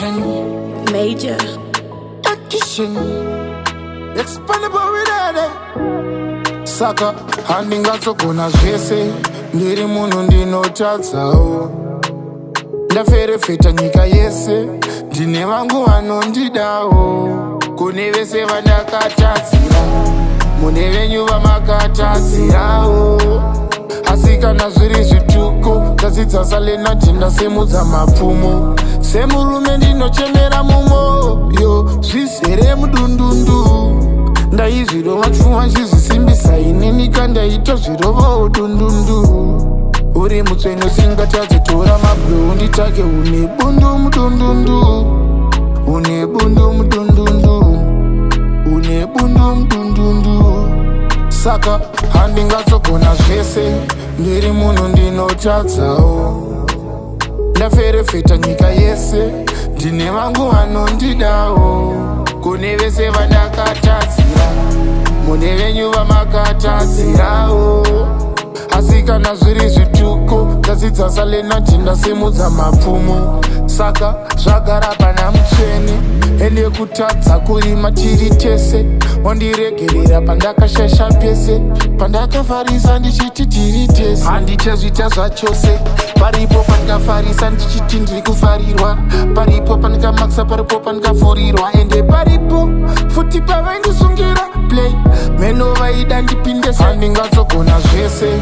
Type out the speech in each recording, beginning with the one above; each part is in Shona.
Action, Major. Action. Expandable with. Saka handingatsogona zvese, ndiri munhu ndinotadzawo. Ndaferefeta nyika yese, ndine vangu vanondidawo. Kune vese vandakatadzira, mune venyu vamakatadzirawo. Asi kana zviri zvituko, ndadzidza saLenati, ndasimudza mapfumo. Semurume ndinochemera mumwoyo, zvizere mudundundu. Ndaizvirova pfuma nchizvisimbisa, inini kandaita zvirovawo dundundu. Uri mutsvene usingatadzi, tora mabwe unditake. Une bundu mudundundu, une bundu mudundundu, une bundu mudundundu. Saka handingatsogona zvese, ndiri munhu ndinotadzawo. Ndaferefeta nyika yese, ndine vangu vanondidawo. Kune vese vandakatadzira, mune venyu vamakatadzirawo. Asi kana zviri zvituko, ndadzidza saLenati, ndasimudza mapfumo. Saka zvagara pana mutsvene, ende kutadza kurima tiri tese. Wandiregerera pandakashasha pese, pandakafarisa ndichiti tiri tese. Handichazvita zvachose. Paripo pandikafarisa ndichiti ndiri kufarirwa, paripo pandikamakisa, paripo pandikafurirwa, ende paripo futi pavaindisungira play meno vaida ndipinde. Handingatsogona zvese,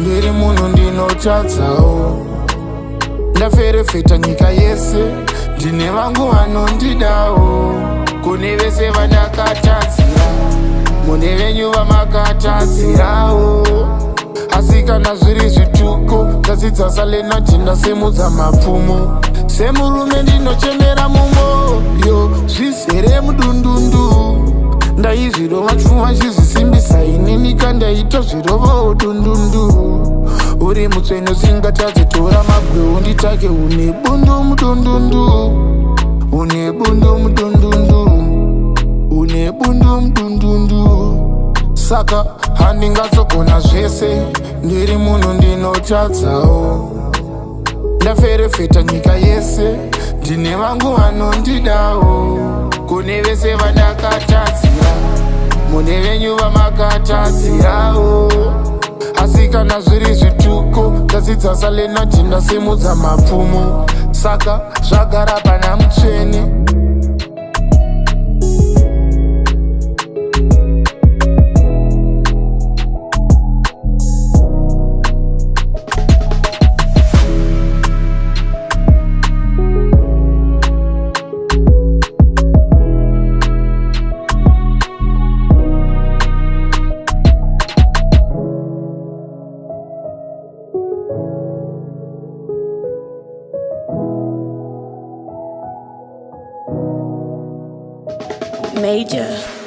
ndiri munhu ndinotadzawo. Ndaferefeta nyika yese, ndine vangu vanondidawo. Kune vese vandakatadzira, mune venyu vamakatadzirawo. Asi kana zviri zvituko, ndadzidza saLenati, ndasimudza mapfumo. Semurume ndinochemera mumwoyo, zvizere mudundundu. Ndaizvirova pfuma nchizvisimbisa, inini kandaita zvirovawo dundundu. Uri mutsvene usingatadzi, tora mabwe unditake. Une bundu mudundundu, une bundu mudundundu, une bundu mudundundu. Saka handingatsogona zvese, ndiri munhu ndinotadzawo. Ndaferefeta nyika yese, ndine vangu vanondidawo. Kune vese vandakatadzira, mune venyu vamakatadzirawo. Asi kana zviri zvituko, ndadzidza saLenati, ndasimudza mapfumo. Saka zvagara pana mutsvene. Major.